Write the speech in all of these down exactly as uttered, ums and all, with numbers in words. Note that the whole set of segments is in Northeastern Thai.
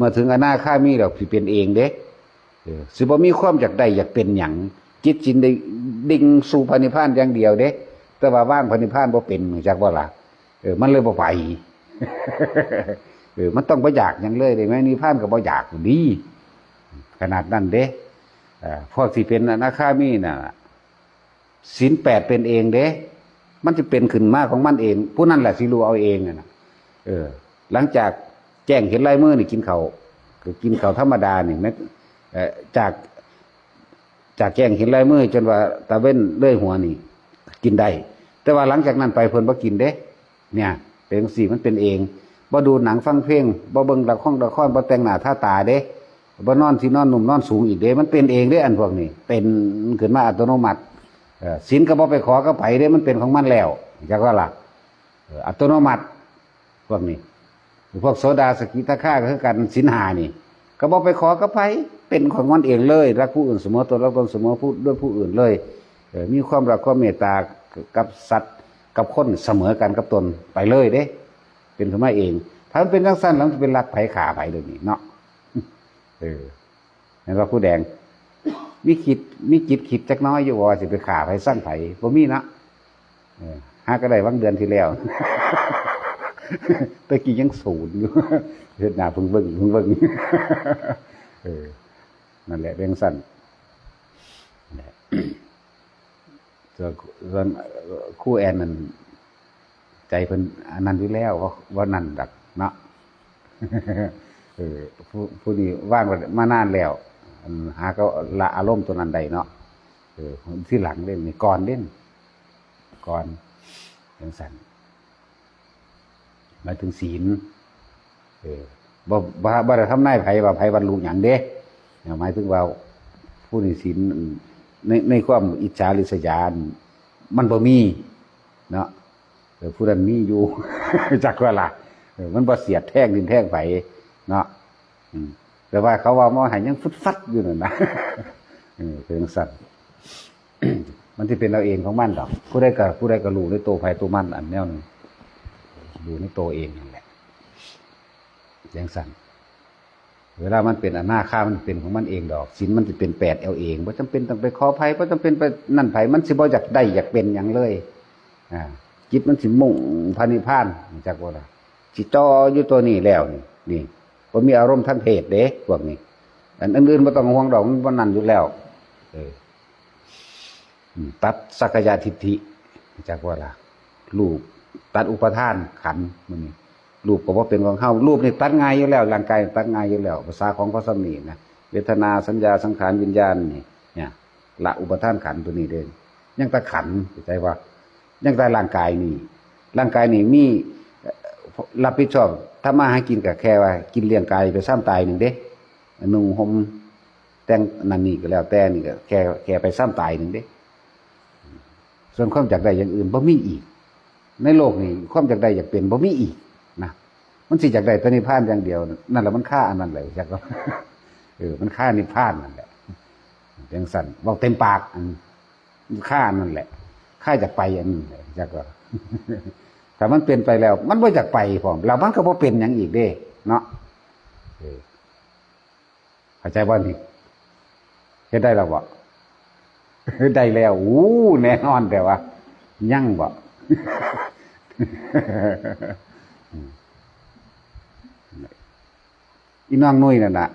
เมื่อถึงอนาคามีแล้วสิเป็นเองเด้ เออ สิบ่มีความอยากได้อยากเป็นหยัง จิตสิได้ดิ่งสู่พระนิพพานอย่างเดียวเด้ แต่ว่าวางพระนิพพานบ่เป็น จักว่าล่ะ เออ มันเลยบ่ไป เออ มันต้องบ่อยากหยังเลยเด้ แม้นิพพานก็บ่อยากดี ขนาดนั้นเด้ เอ่อ พวกที่เป็นอนาคามีน่ะ ศีลแปดเป็นเองเด้ มันจะเป็นขึ้นมาของมันเอง ผู้นั่นแหละสิรู้เอาเองน่ะนะ เออ หลังจากแจ้งเห็นลายมือนี่กินข้าว ก็กินข้าวธรรมดานี่แม้ เอ่อ จาก จากแจ้งเห็นลายมือจนว่าตะเว็นเลื่อยหัวนี่ กินได้ แต่ว่าหลังจากนั้นไปเพิ่นบ่กินเด้ เนี่ย เป็นจั่งซี้มันเป็นเอง บ่ดูหนังฟังเพลง บ่เบิ่งละครละคร บ่แต่งหน้าทาตาเด้ บ่นอนที่นอนนุ่มนอนสูงอีกเด้ มันเป็นเองเด้ อันพวกนี้ เป็นขึ้นมาอัตโนมัติ เออ ศีลก็บ่ไปขอกับไผเด้ มันเป็นของมันแล้ว จักว่าล่ะ เออ อัตโนมัติ พวกนี้ พวกโสดาสกิทาคาก็คือกัน ศีลห้านี่ ก็บ่ไปขอกับไผ เป็นของมันเองเลย รักผู้อื่นเสมอตน รักตนเสมอผู้ ด้วยผู้อื่นเลย เออ มีความรักความเมตตากับสัตว์ กับคนเสมอกันกับตนไปเลยเด้ เป็นขึ้นมาเอง ถ้ามันเป็นจั่งซั้นแล้วมันจะเป็นรักไผฆ่าไผเดี๋ยวนี้เนาะ เออ เห็นว่าผู้แดง มีคิด มีจิตคิดจักน้อยอยู่ว่าสิไปฆ่าไผซั้งไผ บ่มีเนาะ เออ หาก็ได้หว่างเดือนที่แล้ว แต่กี้ยังศูนย์อยู่ เฮ็ดหน้าเพิ่งเบิ่ง เพิ่งเบิ่ง เออ นั่นแหละ เป็นจั่งซั้น นั่นแหละ ส่วน ส่วน เอ่อ ครูแอนนั่น ใจเพิ่นอันนั้นอยู่แล้ว ว่า ว่านั่นดอกเนาะ เออ ผู้ ผู้นี้วางไว้มานานแล้ว อันหาก็ละอารมณ์ตัวนั้นได้เนาะ เออ ทีหลังเด้ นี่ก่อนเด้ ก่อน จั่งซั้น หมายถึงศีล เออ บ่ บ่ บ่ได้ทำนายไผว่าไผบรรลุหยังเด้ หมายถึงว่าผู้นี้ศีล ใน ในความอิจฉาริษยา มันบ่มี เนาะ เออ ผู้นั้นมีอยู่ จักว่าล่ะ เออ มันบ่เสียดแทงดินแทงไผ เนาะ อืม แต่ว่าเขาว่ามาให้ยังฟึดฟัดอยู่นั่นนะ เออ เป็นจั่งซั้น มันสิเป็นเอาเองของมันดอก ผู้ใดก็ ผู้ใดก็รู้ในตัวไผตัวมันอันแนวหนึ่ง รู้ในตัวเองนั่นแหละ จั่งซั้น เวลามันเป็นอนาคามันเป็นของมันเองดอก ศีลมันสิเป็นแปดเอาเอง บ่จำเป็นต้องไปขอไผ บ่จำเป็นไปนั่นไผ มันสิบ่อยากได้อยากเป็นหยังเลย อ่า จิตมันสิมุ่งพระนิพพาน จักว่าล่ะ สิจ่ออยู่ตัวนี้แล้วนี่ นี่ บ่มีอารมณ์ทางเพศเด้ พวกนี้ อันอื่นๆบ่ต้องห่วงดอก มันบ่นั่นอยู่แล้ว เออ อืม ตัดสักกายทิฏฐิ จักว่าล่ะ รูป ตัดอุปาทานขันธ์ มื้อนี้ รูปก็บ่เป็นของเฮา รูปนี่ตัดง่ายอยู่แล้ว ร่างกายตัดง่ายอยู่แล้ว ภาษาของพระสามีนะ เวทนา สัญญา สังขาร วิญญาณนี่ เนี่ย ละอุปาทานขันธ์ตัวนี้เด้ ยังแต่ขันธ์ เข้าใจบ่ ยังแต่ร่างกายนี่ ร่างกายนี่มี เอ่อ รับผิดชอบ ทำมาหากินก็แค่ว่ากินเลี้ยงกายไปซ้ำตายหนึ่งเด้ นุ่งห่มแต่งนั่นนี่ก็แล้วแต่นี่ก็แค่ แค่ไปซ้ำตายหนึ่งเด้ ส่วนความอยากได้อย่างอื่นบ่มีอีก ในโลกนี้ความอยากได้อยากเป็นบ่มีอีกนะ มันสิอยากได้แต่นิพพานอย่างเดียว นั่นแหละมันคาอันนั้นแหละ จักว่า เออ มันคานิพพานนั่นแหละ จั่งซั้น เว้าเต็มปาก อัน มันคาอันนั้นแหละ คาอยากไปอันนั้นแหละ จักว่า ถ้ามันเป็นไปแล้ว มันบ่อยากไปพร้อม แล้วมันก็บ่เป็นหยังอีกเด้ เนาะ เออ เข้าใจบ่นี่ เฮ็ดได้แล้วบ่ ได้แล้ว อู้ แน่นอน แต่ว่า ยังบ่ อีน้องนุ้ยนั่นน่ะ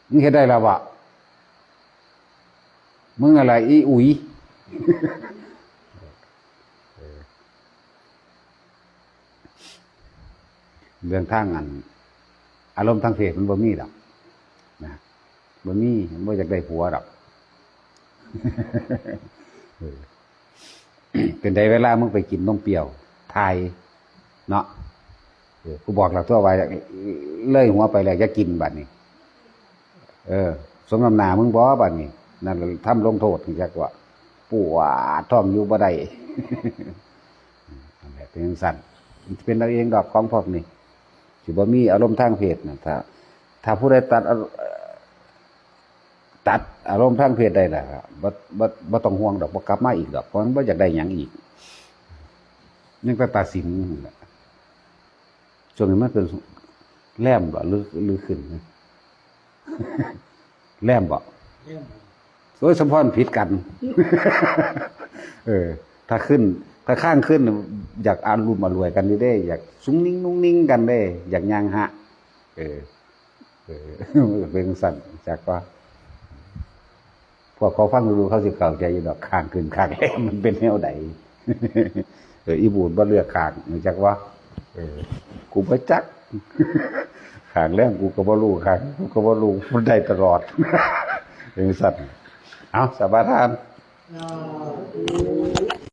มึงเฮ็ดได้แล้วบ่ มึงอะไร อีอุ๋ย เรื่องทางอัน อารมณ์ทางเพศมันบ่มีดอก นะ บ่มี มันบ่อยากได้ผัวดอก เออ เป็นใดเวลามึงไปกินนมเปรี้ยว ถ่าย เนาะ เออ กูบอกแล้วตัวว่า เลยหัวไปแล้วอย่ากินบัดนี้ เออ สมน้ำหน้ามึงบ่บัดนี้ นั่นล่ะทำลงโทษนี่จักว่า ปวดท้องอยู่บ่ได้ นั่นแหละ เป็นจั่งซั้น มันเป็นเอาเองดอกของพวกนี้ สิบ่มีอารมณ์ทางเพศนะ ถ้า ถ้าผู้ใดตัดเอา ตัดอารมณ์ทางเพศได้ล่ะ บ่ บ่ บ่ต้องห่วงดอก บ่กลับมาอีกดอก เพราะมันบ่อยากได้หยังอีก ยังแต่ตาสินนั่นแหละ ช่วงนี้มันเป็น แลมบ่หรือหรือขึ้นนะ แลมบ่ โอ้ย สมพรผิดกัน เออ ถ้าขึ้น ถ้าข้างขึ้น อยากอารุ่มอร่วยกันอยู่เด้ อยากสุ้งนิ่งนุ่งนิ่งกันเด้ อยากย่างหะ เออ เออ เป็นสั่น จักว่า พวกเขาฟังดูเขาสิเข้าใจอยู่ดอก ข้างขึ้นข้างแลมมันเป็นแนวใด เออ อีบูดบ่เลือกข้าง จักว่า เออ กูบ่จัก ข้างแลมกูก็บ่รู้ ข้างกูก็บ่รู้ มันได้ตลอด เป็นสั่น เอา สมาทาน